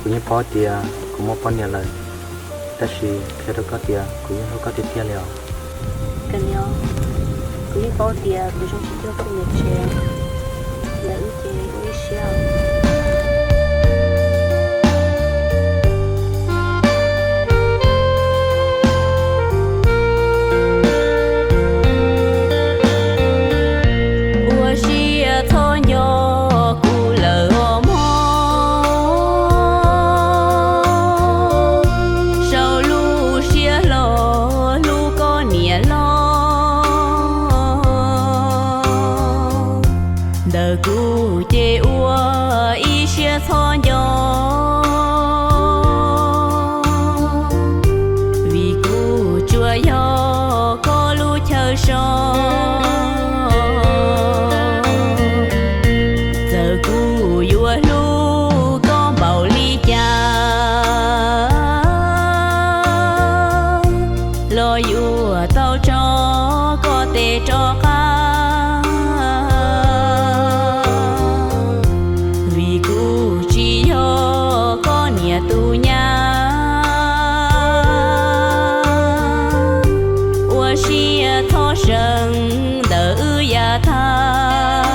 Kuv yeej paub tias kuv muaj poj niam lawm, tab sis qhia rau koj tias kuv yeej hlub koj tiag tiag li os. Kuv yeej paub tias kuv zoo tsis cuag poj niam tsev, ntawm wb ces ua ib siab. Ua siab txhob nco kuv lawm os mog, sau lub siab hlo hlub koj niam hlob. Ntawm kuv ces ua ib siab txhob nco, vim kuv tsuas yog koj lub chaw so. Txawm kuv yuav hlub koj npaum li cas los yuav tau tso koj tes rov qab, vim kuv tsis yog koj niam tus nyab. Ua siab txhob seev ntawm wb yav tag,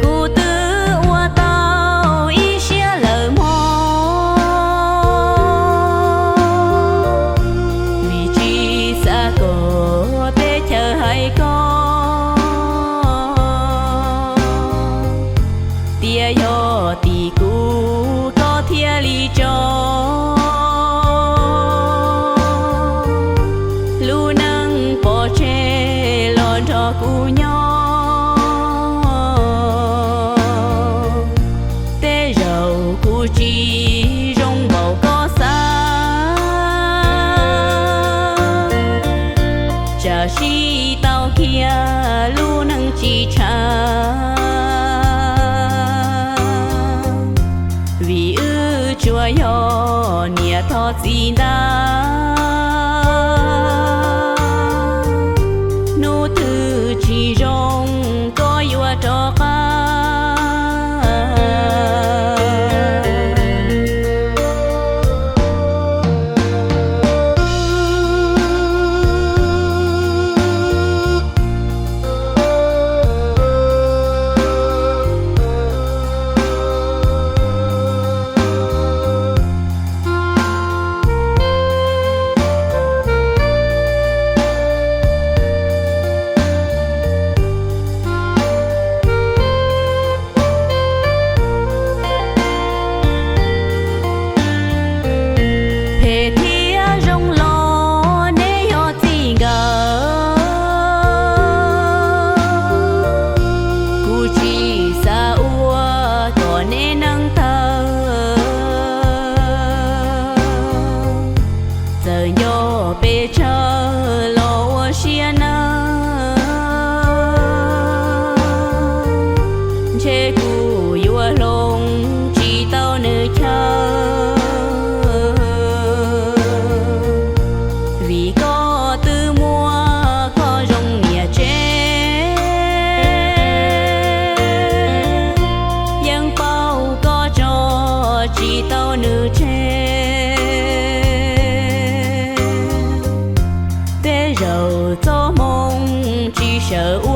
kuv twb ua tau ib siab lawm mog, vim tsis xav kom teb chaws hais koj tias yog tim kuv koj thiaj li tso. Lub neej pov tseg los nrog kuv nyob, tej zaum kuv tsis zoo npaum koj xav, tsam sim tau kiag lub neej tsis tshav, vim wb tsuas yog niam thov txiv ntag. Hnub twg tsis zoo koj yuav rov qab. Phem thiab zoo los neb yog txij nkawm, kuv tsis xav ua kom neb neeg tawg. Txawm nco pes tsawg los ua siab nawb, ntshe kuv yuav hloov tsis tau nws chaw. Vim koj twb muaj koj zoo niam tsev, yeej paub koj tso tsis tau nws tseg. Tej zaum txoj hmoo tsis sawv